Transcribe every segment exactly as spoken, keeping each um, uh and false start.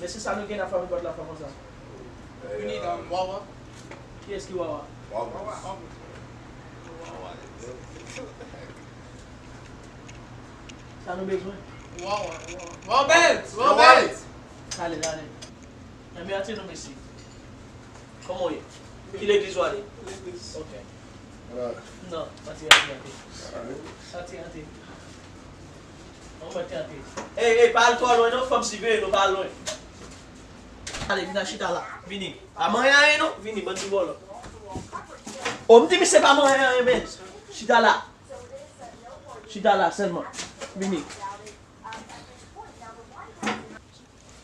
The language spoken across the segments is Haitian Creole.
Èske sa nou gen nan fanmi pòt la fè konsa? We need um, Wawa. Kiyès ki Wawa? Wawa. Sa nou bezwen? Wawa. Wawa. Robert! Robert! Ale, ale. Enben, antre non, mesye. Kòman w ye? Ki legliz w ale? Legliz. Ok. Non, antre, antre, antre. Antre, antre. Antre, antre. Ey, ey, pa al twò lwen non, fò m siveye nou, pa al lwen. Ale, vin a chita la. Vini. Pa manyen anyen non, vini, bann ti vòlò. O, m di misye pa manyen anyen, men. Chita la. Chita la sèlman. Vini.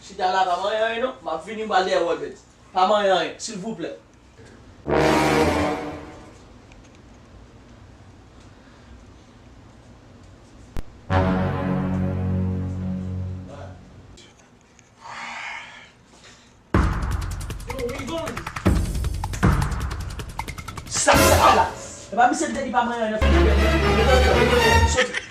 Chita la, pa manyen anyen non. M ap vini, m pral dèyè Walbert. Pa manyen anyen, silvouplè. Sa misye ap fè la? Epa misye te di pa manyen anyen nan figi. Soti.